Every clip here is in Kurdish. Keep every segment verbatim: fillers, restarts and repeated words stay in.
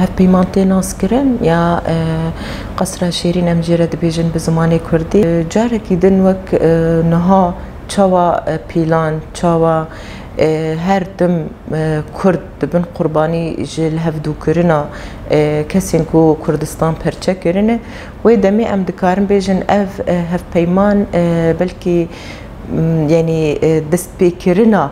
Hevpeyman tê naskirin ya, e, Qesra Şêrîn, em jê re dibêjin bi zimanê kurdî. E, carekî din wek, e, niha çawa, e, pîlan, çawa, e, her tim, e, Kurd dibin qurbanî ji lihevdûkirina, e, kesên ku Kurdistan perçe kirine, wê demê em dikarin bêjin ev, e, hevpeyman, e, belkî, m, yanî, e, destpêkirina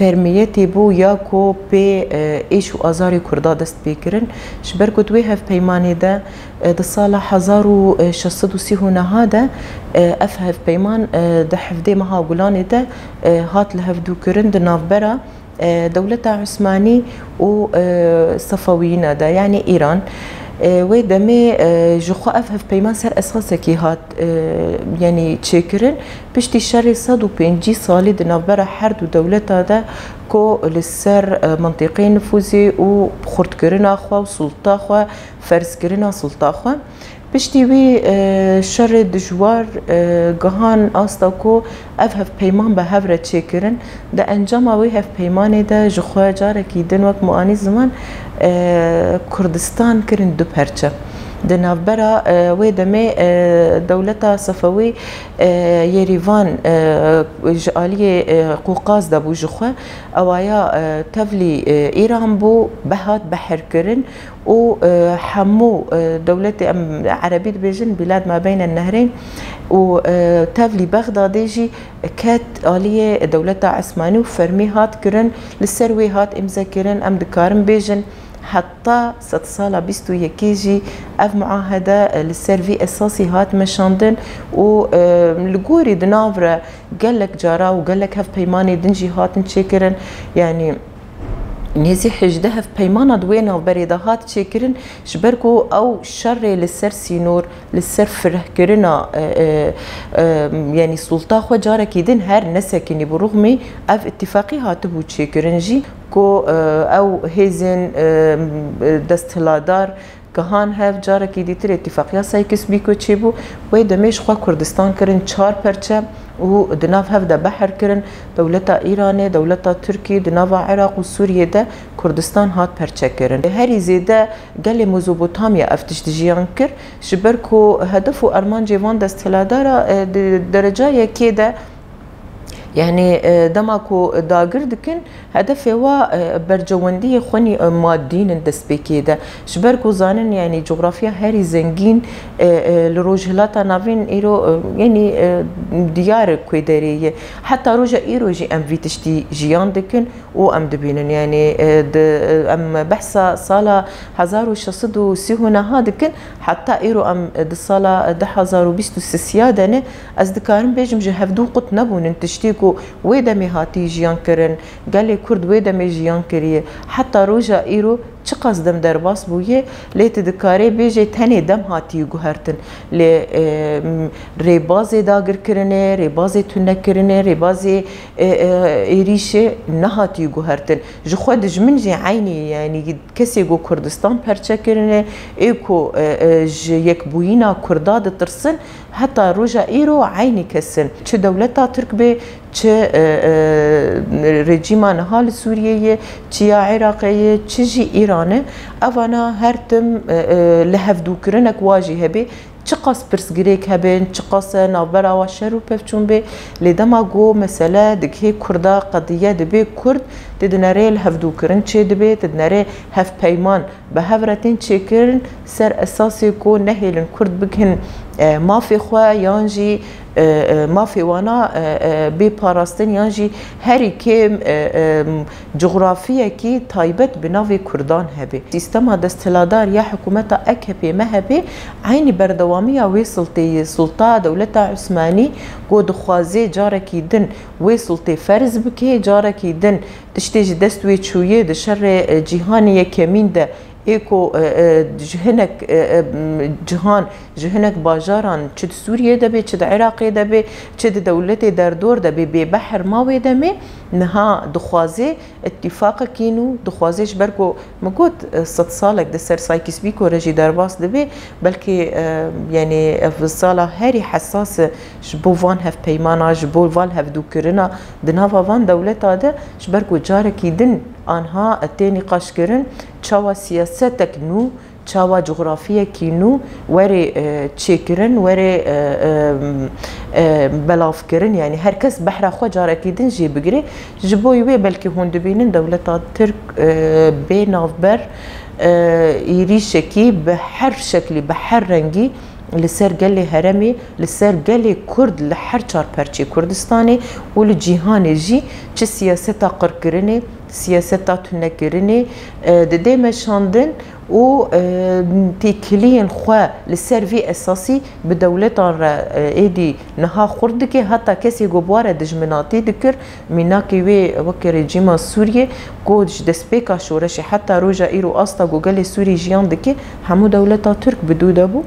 fermiyetê bû ya ku pê, e, êş û azarê Kurda dest pê kirin. Ji ber ku di wê hevpeymanê de, e, di sala hezar û şeş sed û sî û neh de, e, ev hevpeyman, e, di hevdê meha Gulanê de, e, hat lihevdûkirin di navbera, e, dewleta Usmanî û, e, Sefewiyîna de, yanî Îran. E, wê demê, e, ji xwe ev hevpeyman ser esasekî hat, e, yanî çêkirin. Piştî şerê sed û pêncî salî di navbera her du dewleta de ku li ser, e, mintîqeyê nifûzê û xurtkirina xwe û sulta xwe, ferzkirina sulta xwe. Piştî wî, e, şerê dijwar, e, gihan asta ku ev hevpeyman bi hev re çêkirin. Di encama wê hevpeymanê de ji xwe carekî din wek min anî ziman, e, Kurdistan kirin du perçe. Di navbera, e, wê demê, e, dewleta Sefewî, e, Yerîvan, e, ji aliyê, e, Qûqaz de bû ji xwe. Ewaya, e, tevlî, e, Îran bû, behat beherkirin û, e, hemû, e, dewletê, em erebî dibêjin, Bilad ma beyne nehreyn û, e, tevlî Bexdadê jî ket aliyê dewleta Esmanî û fermî hat kirin, li ser wê hat îmze kirin. Em dikarin bêjin, heta sedsala bîst û yekê jî ev muahede, e, li ser vî esasî hat meşandin û, e, li gorî di nav re gelek cara û gelek hevpeymanê din jî hatin çêkirin. Yanî nêzî hejdeh hevpeymana di wê navberê de hat çêkirin, ji ber ku ew şerê li ser sînor, li ser firehkirina, e, e, e, yanî sulta xwe carekî din her nesekinî, bi rûxmî ev îtîfaqî hatibû çêkirin jî, ku, e, ew hêzên, e, desthiladar, Gihan hev carekî dîtir îtîfaqiya Sykes-Picot çêbû, wê demê ji xwe Kurdistan kirin çar perçe û di nav hev de beher kirin. Dewleta Îranê, dewleta Tirkî, di nava Iraq û Sûriyê de Kurdistan hat perçe kirin. Herî zêde gelê Mezopotamya ev tişt jiyan kir, ji ber ku hedef û armancê van desthiladara, e, di dereca yekê de, Yanî, e, dema ku dagir dikin, hedefê wa, e, bercewendiyê xwenî, e, madî nin destpêkê de. Ji ber ku zanin, yanî, coxrafya herî zengîn, e, e, li Rojhilata Navîn îro, e, yanî, e, diyar e ku derê ye. Heta roja îro jî em vî tiştî jiyan dikin û em dibînin. Yanî, e, di, e, em behsa sala hezar û şeş sed û sî û neh dikin, heta îro em, e, di sala, e, du hezar û bîst û sê de ne. Ez dikarim bêjim, ji hevdû qut nebûnin tiştê ku wê demê hatî jiyan kirin, gelê Kurd wê demê jiyan kiriye. Heta roja îro çiqas dem derbas bûye, lê tu dikarê bêjê tenê dem hatiye guhertin. Lê, e, m, rêbazê dagirkirinê, rêbazê tunekirinê, rêbazê, e, e, êrîşê nehatiye guhertin. Ji xwe dijmin jî eynî ye, yanî kesê ku Kurdistan perçe kirine, ê ku, e, e, ji yekbûyîna Kurda ditirsin, heta roja îro eynî kes in. Çi dewleta Tirk bê, çi, e, e, rejîma niha li Sûriyê ye, çi ya Iraqê ye, çi jî Îran e, evana her tim, e, e, lihevdûkirinek wa jî hebe. Çiqas pirsgirêk hebin, çiqas navbera wa şer û pevçûn bê, lê dema ku mesele digihê Kurda qediye dibe, Kurd tê dinerê lihevdûkirin çê dibe, tê dinerê hevpeyman bi hev re tên çêkirin, ser esasê ku nehêlin Kurd bikin, e, mafê xwe yan jî, e, e, mafê wana, e, e, bê parastin yan jî herî kêm, e, e, Cografiyekî taybet bi navê Kurdan hebe. Sîstema desthiladar ya hikûmeta A K P M H P eynî berdewamiya wê siltê ye. Sulta dewleta Usmanî ku dixwaze carekî din wê sultê ferz bike, carekî din tiştê ji dest wê çûye di şerê, e, cîhanê yekemîn de ê ku, e, e, ji hinek, e, e, cihan, ji hinek bajaran, çi di Sûriyê de be, çi di Iraqê de be, çi di dewletê derdor de be, bêbeher ma wê demê, niha dixwaze îtîfaqekî nû, dixwaze ji ber ku min got, e, sed salek di ser Sykes-Picot re jî derbas dibe, belkî, e, yanî ev sala herî hesas e ji bo van hevpeymana, ji bo van hevdûkirina di nava van dewleta de, ji ber ku carekî din anha tê nîqaşkirin, çawa siyasetek nû, çawa cografiyekî nû were, e, çêkirin, were, e, e, e, belavkirin, yanî her kes behra xwe carekî din jê bigire. Ji bo wê belkî hûn dibînin dewleta Tirk, e, bê navber, e, êrîşekî bi her şeklî, bi her rengî li ser gelê herêmê, li ser gelê Kurd li her çar perçê Kurdistanê û li cîhanê jî çi siyaseta qirkirinê, siyaseta tunekirinê, e, didê meşandin û, e, têkiliyên xwe li ser vî esasî bi dewletan re, e, êdî niha xurt dike, heta kesê ku bi wa re dijminatî dikir, mînakê wê weke rejîma Sûriyê, ku ji destpêka şoreşê heta roja îro asta ku gelê Sûrî jiyan dike, hemû dewleta Tirk bi dû de bû.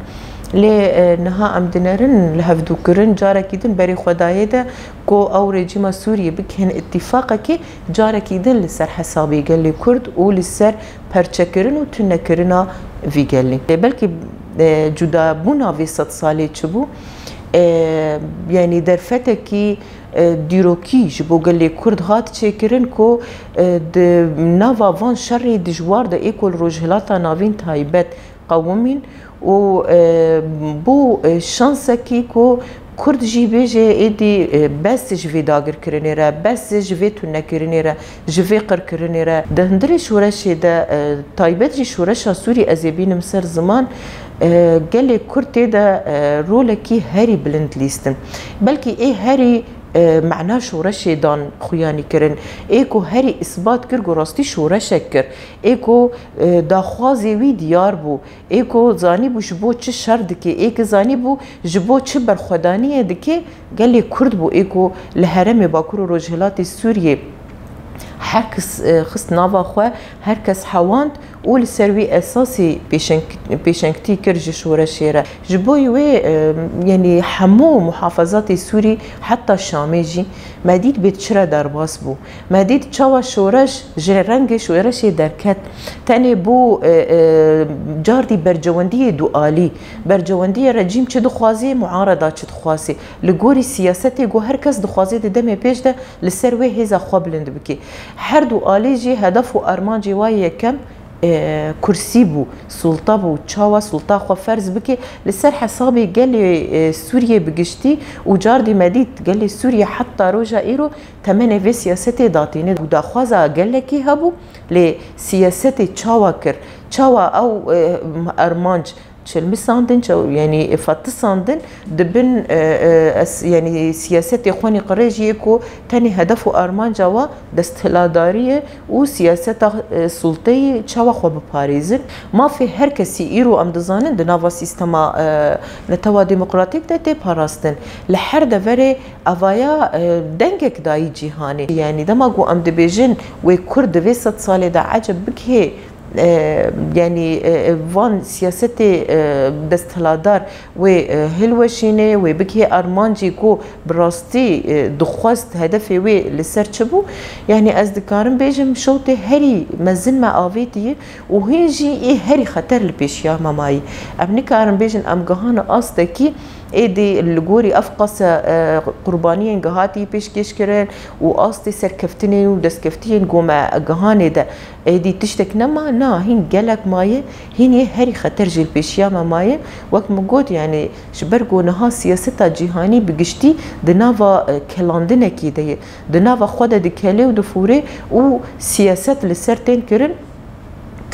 Lê, e, niha em dinerin li hevdûkirin, carekî din berê xwe dayê de ku ew rejîma Sûriyê bikin îtîfaqekê, carekî din li ser hesabê gelê Kurd û li ser perçekirin û tunekirina vî gelî. E, belkî, e, cudabûna vê sed salê çi bû? E, yanî derfetekî, e, dîrokî ji bo gelê Kurd hat çêkirin ku, e, di nava van şerê dijwar de ê ku li Rojhilata Navîn taybet qewimîn û, e, bû, e, şansekî ku Kurd jî bêje êdî, e, bes ji vê dagirkirinê re, bes ji vê tunekirinê re, ji vê qirkirinê re. Di hundirê şoreşê de, e, taybet jî şoreşa Sûrî ez ê bînim ser ziman, e, gelê Kurd tê de, e, rolekî herî bilind lîstin. Belkî ê herî, e, mena şoreşê dan xuyanî kirin. Ê ku herî îsbat kir ku rastî şoreşek kir. Ê ku, e, daxwazê wî diyar bû. Ê ku zanîbû ji bo çi şer dike, ê ku zanîbû ji bo çi berxwedaniyê dike, gelê Kurd bû, ê ku li herêmê Bakur û Rojhilatê Sûriyê her kes, e, xist nava xwe, her kes hewand û li ser wî esasî pêşeng-, pêşengtî kir ji şoreşê re. Ji bo wê, e, yanî hemû muhafazatê Sûrî, heta Şamê jî me dît bê çi re derbas bû. Me dît çawa şoreş ji rengê şoreşê derket. Tenê bû, e, e, cardî bercewendiyê dualî. Bercewendiyê rejîm çi dixwazê, muareda çi dixwazê. Li gorî siyasetê ku her kes dixwazê di demê pêş de li ser wê hêza xwe bilind bike. Her du alî jî hedef û armancê wa yê yekem, e, kursî bû, sulta bû, çawa sulta xwe ferz bike, li ser hesabê gelê, e, Sûriyê bi giştî û cardî me dît gelê Sûriyê heta roja îro temenê vê siyasetê datîne û daxwaza gelekî hebû, lê siyasetê çawa kir, çawa ew, e, armanc çilmisandin, çaw-, yanî fetisandin, di bin, e, e, es-, yanî siyasetê xwenî qirêjiyê ku tenê hedef û armanca wa desthiladariyê û siyaseta, e, sulteyî çawa xwe biparêzin. Mafê her kesî îro em dizanin di nava sîstema, e, netewa demokratîk de tê parastin. Li her deverê evaya, e, dengek dayî cîhanê. Yanî dema ku em dibêjin wê Kurd di vê sed salê de eceb bigihê, e, yanî, e, e, van siyasetê, e, desthiladar wê, e, hilweşînê, wê bigihê armancî ku bi rastî, e, dixwest hedefê wê li ser çi bû. Yanî ez dikarim bêjim şewtê herî mezin me avêtiye û hîn jî ê herî xeter li pêşiya me mayî. Em nikarin bêjin em gihane astekî êdî li gorî ev qase, e, qurbaniyên gihatî pêşkêş kirin û astê serkeftinên û destkeftiyên ku me gihanê de êdî tiştek nema, na, hîn gelek maye, hîn yê herî xeter jê li pêşiya me maye. Wek min got, yanî ji ber ku niha siyaseta cîhanî bi giştî di nava, e, kelandinekê de ye, di nava xwe de dikelê û difûre û siyaset li ser tên kirin,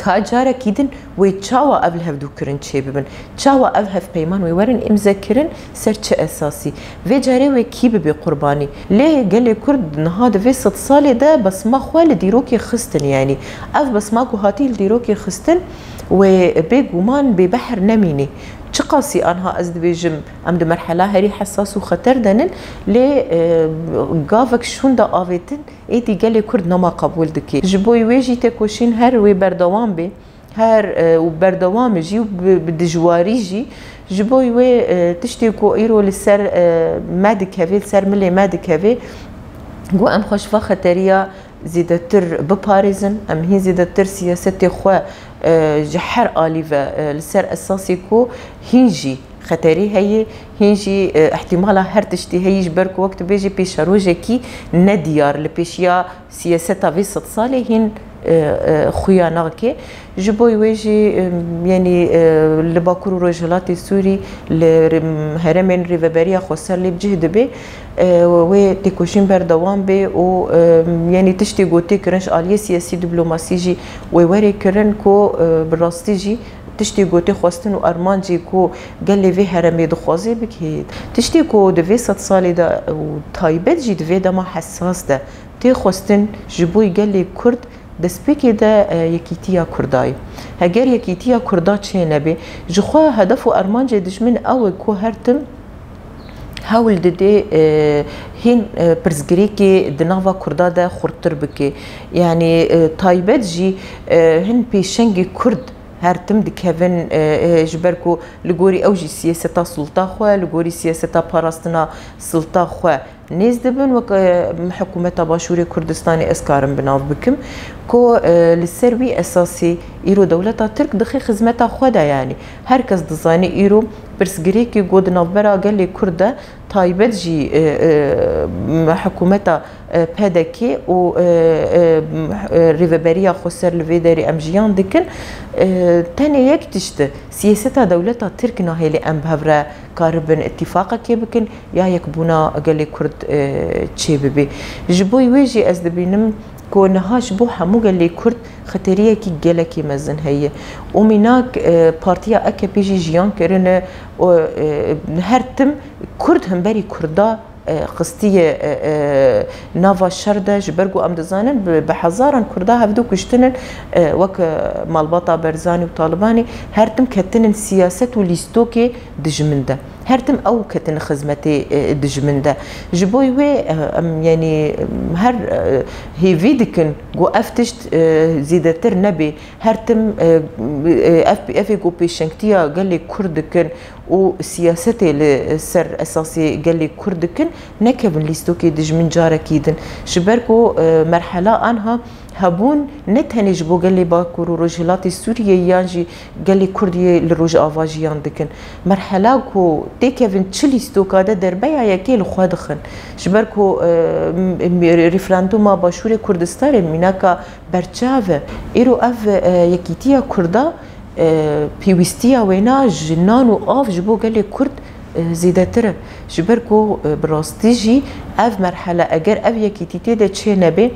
ka carekî din wê çawa ev lihevdûkirin çêbibin? Çawa ev hevpeyman wê werin îmzekirin? Ser çi esasî? Vê carê wê kî bibe qurbanî? Lê gelê Kurd niha di vê sed salê de besma xwe li dîrokê xistin, yanî ev besma ku hatî li dîrokê xistin, wê bêguman bêbehr nemîne. Çiqasî anha ez dibêjim, em di merhela herî hesas û xeter de nin, lê, e, gavek şûnda avêtin, êdî gelê Kurd nema qebûl dike. Ji bo wê jî têkoşîn her wê berdewam bê, her, e, û berdewam e jî û bi, bi dijwarî jî. Ji bo wê, e, tiştê ku îro li ser, e, me dikeve, li ser milê me dikeve, ku em xwe ji va xeteriya zêdetir biparêzin, em hîn zêdetir siyasetê xwe, e, ji her alî ve, e, li ser esasê ku hîn jî xeterî heye, hîn jî, e, îhtîmala her tiştî heye, ji ber ku wek tu bêjî pêşerojekî nediyar li pêşiya siyaseta vê sed salê hîn e, e, xuya nake. Ji bo wê jî, e, yanî, e, li Bakur û Rojhilatê Sûrî li rê-, herêmên Rêveberiya Xweser lê bi cih dibe, e, wê têkoşîn berdewam bê û, e, yanî tiştê ku tê kirin ji aliyê siyasî diplomasî jî wê were kirin ku, e, bi rastî jî tiştê ku tê xwestin û armancê ku gelê vê herêmê dixwaze bikê. Tiştê ku di vê sedsalê de û taybet jî di vê dema hesas de tê xwestin ji bo gelê Kurd destpêkê de, e, yekîtiya Kurda ye. Heger yekîtiya Kurda çê nebe, ji xwe hedef û armancê dijmin ew e ku her tim hewl dide, e, hîn, e, pirsgirêkê di nava Kurda de xurttir bike. Yanî, e, taybet jî, e, hin pêşengê Kurd her tim dikevin, e, e, ji ber ku li gorî ew jî siyaseta sulta xwe, li gorî siyaseta parastina sulta xwe nêz dibin, wek, e, hikûmeta Başûrê Kurdistanê ez karim bi nav bikim, ku, e, li ser wî esasî îro dewleta Tirk dixê xizmeta xwe de, yanî her kes dizane îro pirsgirêkê ku di navbera gelê Kurd de taybet jî, e, e, hikûmeta, e, P D K û, e, e, e, Rêveberiya Xweser li vê derê em jiyan dikin, e, tenê yek tişt e. Siyaseta dewleta Tirk nahêlê em bi hev re karibin îtîfaqekê bikin ya yekbûna gelê Kurd, e, çê bibe. Ji bo wê jî ez dibînim ku niha ji bo hemû gelê Kurd xeteriyekî gelekî mezin heye. Û mînak, e, partiya A K P jî jiyan kirine û, e, her tim Kurd hemberî Kurda, e, xistiye, e, e, nava şer de, ji ber ku em dizanin bi, bi hezaran Kurda hevdu kuştinin, e, wek, e, malbata Berzanî û Talibanî her tim ketinin siyaset û lîstokê dijmin de. Her tim ew ketin xizmetê, e, dijmin de. Ji bo wê, e, em, yanî, her, e, hêvî dikin ku ev tişt, e, zêdetir nebe. Her tim, e, e, ev, ev ê ku pêşengtiya gelê Kurd dikin û siyasetê li ser esasê gelê Kurd dikin, nekevin lîstokê dijmin carekî din. Ji ber ku, e, merhela anha hebûn ne tenê ji bo gelê Bakur û Rojhilatê Sûriyê yan jî gelê Kurd yê li Rojava jiyan dikin. Merhela ku têkevin çi lîstoka de derbeya yekê li xwe dixin. Ji ber ku, e, m-, m-, referanduma Başûrê Kurdistanê mînaka berçav e. Îro ev, e, yekîtiya Kurda, e, pêwîstiya wêna ji nan û av ji bo gelê Kurd, e, zêdetir e. Ji ber ku, e, bi rastî jî ev merhele, eger ev yekîtî tê de çê nebe,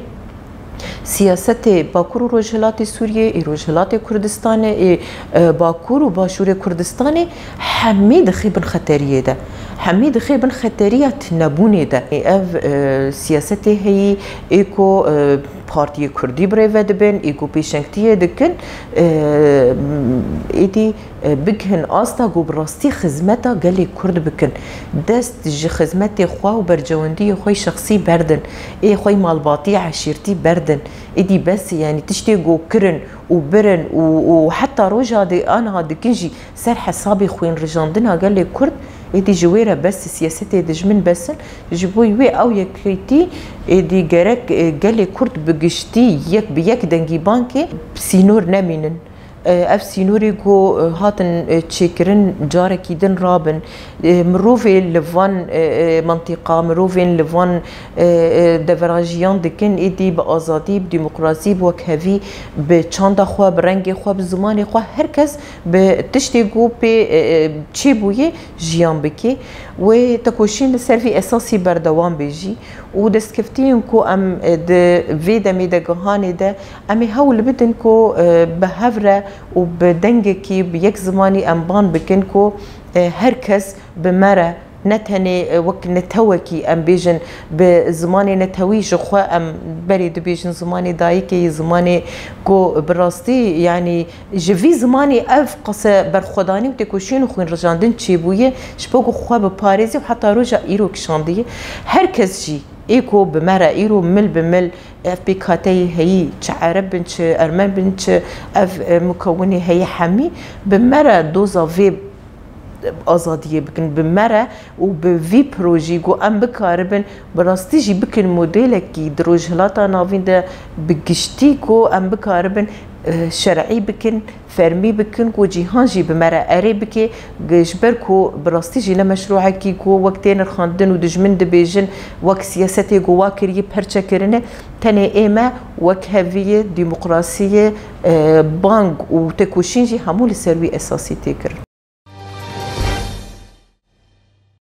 siyasetê Bakur û Rojhilatê Sûriyê, ê Rojhilatê Kurdistanê, ê, e, Bakur û Başûrê Kurdistanê hemî dixê bin xeteriyê de. Hemî dixê bin xeteriya tunebûnê de. Ê, ev, e, siyasetê heyî, ê ku, e, partiyê Kurdî birêve dibin, ê ku pêşengtiyê dikin, e, êdî e, bigihin asta ku bi rastî xizmeta gelê Kurd bikin. Dest ji xizmetê xwe û bercewendiyê xwe yê şexsî berdin, ê xwe yê malbatî, eşîrtî berdin. Êdî bes e, yanî tiştê ku kirin û birin û, û heta roja di aniha dikin jî ser hesabê xwînrijandina gelê Kurd, êdî ji wê re bes e, siyasetê dijmin bes in. Ji bo wê ew yekîtî, êdî gerek, e, gelê Kurd bi giştî yek bi yek dengî bang ke sînor nemînin. Ev sînorê ku hatin çêkirin carekî din rabin. Mirovê li van mintîqa, mirovên li van devera jiyan dikin, êdî bi azadî, bi demokrasî, bi wekhevî, bi çanda xwe, bi rengê xwe, bi zimanê xwe, her kes bi tiştê ku pê çêbûye jiyan bike. Wê tekoşîn li ser vî esasî berdewam bê jî û destkeftiyên ku em di vê demê de gihanê de Em ê hewl bidin ku, e, bi hev re û bi dengekî, bi yek zimanî em ban bikin ku, e, her kes bi me re, ne tenê, e, wek netewekî em bêjin, bi zimanê netewî ji xwe em berê dibêjin, zimanê dayikê yê, zimanê ku bi rastî, yanî ji vî zimanê ev qase berxwedanî û têkoşîn û xwînrijandin çêbûye, ji bo ku xwe biparêzî û heta roja îro kişandiye. Her kes jî ê ku bi me re îro mil bi mil Ev pêkhateyê heyî, çi ereb bin, çi ermen bin, çi ev, e, mukewinê heyî hemî bi me re doza vê azadiyê bikin, bi me re û bi vî projî ku em bikaribin bi rastî jî bikin modelekî di Rojhilata Navîn de bi giştî ku em bikaribin e, şer'î bikin, fermî bikin, ku cîhan jî bi me re erê bike, ji ber ku bi rastî jî ne meşrûekî ku wek tê nirxandin û dijmin dibêjin, wek siyasetê ku wa kiriye perçe kirine, tenê ê me wek heviyê, demokrasiyê, e, bang û têkoşîn jî hemû li ser wî esasî tê kirin.